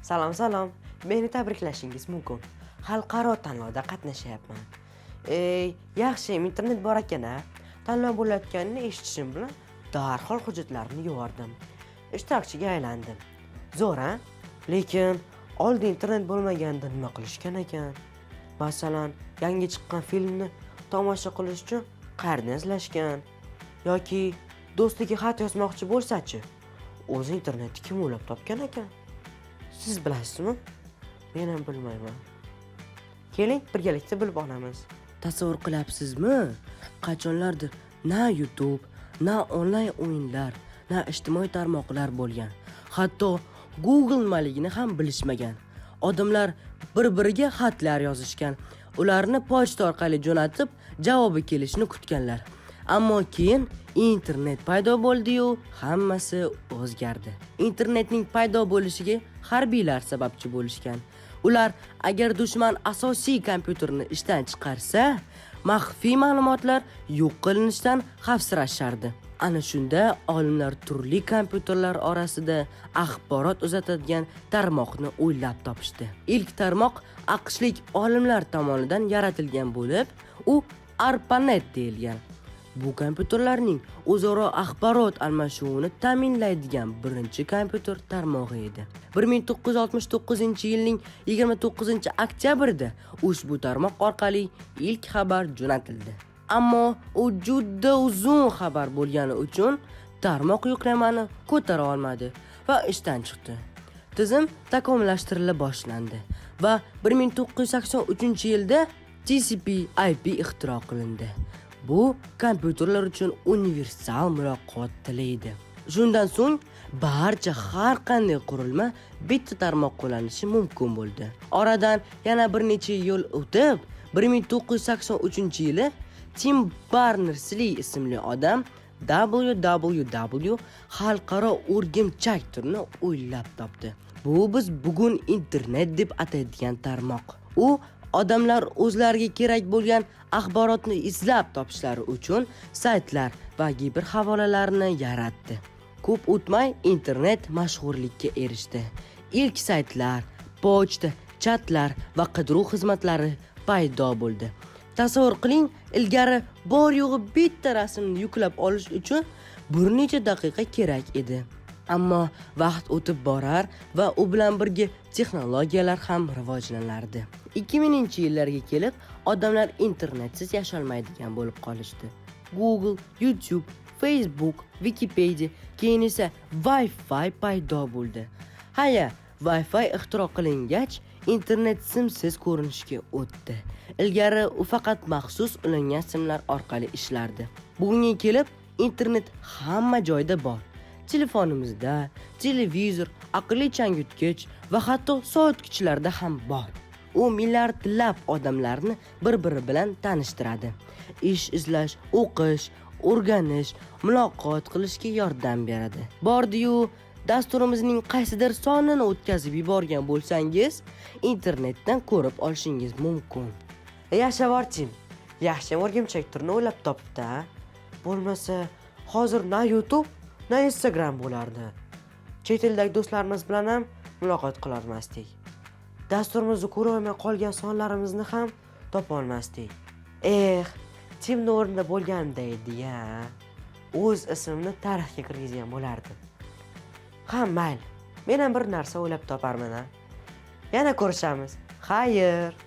Salom, salom. Meni tabriklashingiz mumkin. Xalqaro tanlovda qatnashyapman. Ey, yaxshi, internet bor ekan a. Tanlov bo'layotganini eshitishim bilan darhol hujjatlarni yubordim. Ishtirokchiga aylandim. Zo'r a? Lekin oldin internet bo'lmaganda nima qilishgan ekan? Masalan, yangi chiqqan filmni tomosha qilish uchun qayerdan izlashgan? Yoki do'stiga xat yozmoqchi bo'lsa-chi? O'zi internetni kim o'ylab topgan ekan? Siz bilasizmi? Men ham bilmayman. Keling, birgalikda bilib olamiz. Tasavvur qilyapsizmi? Qachonlardir na YouTube, na onlayn o'yinlar, na ijtimoiy tarmoqlar bo'lgan. Hatto Google nimaligini ham bilishmagan. Odamlar bir-biriga xatlar yozishgan. Ularni pochta orqali jo'natib, javobi kelishini kutganlar. Ammo keyin internet paydo bo'ldi-yu, hammasi o'zgardi. Internetning paydo bo'lishiga harbiylar sababchi bo'lishgan. Ular agar dushman asosiy kompyuterni ishdan chiqarsa, maxfiy ma'lumotlar yo'q qilinishidan xavfsirashardi. Ana shunda olimlar turli kompyuterlar orasida axborot uzatadigan tarmoqni o'ylab topishdi. Ilk tarmoq AQShlik olimlar tomonidan yaratilgan bo'lib, u ARPANET deyilgan. Bu kompyuterlarning o'zaro axborot almashuvini ta'minlaydigan birinchi kompyuter tarmog'i edi. 1969-yilning 29-oktyabrida ushbu tarmoq orqali ilk xabar jo'natildi. Ammo u juda uzun xabar bo'lgani uchun tarmoq yuklamani ko'tara olmadi va ishdan chiqdi. Tizim takomillashtirila boshlandi va 1983-yilda TCP/IP ixtiro qilindi. Bu kompyuterlar uchun universal muloqot tili edi. Shundan so'ng barcha har qanday qurilma bitta tarmoq qo'llanishi mumkin bo'ldi. Oradan yana bir necha yil o'tib, 1983-yili Tim Berners-Lee ismli odam WWW xalqaro o'rgimchak turini o'ylab topdi. Bu biz bugun internet deb ataydigan tarmoq. U odamlar o'zlariga kerak bo'lgan axborotni izlab topishlari uchun saytlar va giperhavolalarni yaratdi. Ko'p o'tmay internet mashhurlikka erishdi. Ilk saytlar, pochta, chatlar va qidiruv xizmatlari paydo bo'ldi. Tasavvur qiling, ilgari bor yo'g'i bitta rasmni yuklab olish uchun bir necha daqiqa kerak edi. Ammo vaqt o'tib borar va u bilan birga texnologiyalar ham rivojlanardi. 2000-yillarga kelib odamlar internetsiz yasholmaydigan bo'lib qolishdi. Google, YouTube, Facebook, Wikipedia, keyin esa Wi-Fi paydo bo'ldi. Haya, Wi-Fi ixtiro qilingach, internet simsiz ko'rinishga o'tdi. Ilgari u faqat maxsus ulangan simlar orqali ishlardi. Bugunga kelib internet hamma joyda bor. Telefonimizda, televizor, aqlli changyutgich va hatto sovutgichlarda ham bor. U milliardlab odamlarni bir-biri bilan tanishtiradi. Ish izlash, o'qish, o'rganish, muloqot qilishga yordam beradi. Bordi-yu, dasturimizning qaysidir sonini o'tkazib yuborgan bo'lsangiz, internetdan ko'rib olishingiz mumkin. Yashavor Tim, yaxshi o'rgimchak turini o'ylab topibdi, a? Bo'lmasa, hozir na YouTube, na Instagram bo'lardi. Chet eldagi do'stlarimiz bilan ham muloqot qilolmasdik. Dasturimizni ko'ra olmay qolgan sonlarimizni ham topa olmasdik. Eh, Timni o'rnida bo'lganimda edi-ya. O'z ismimni tarixga kirgizgan bo'lardim. Ha, mayli. Men ham bir narsa o'ylab toparman, a. Yana ko'rishamiz. Xayr.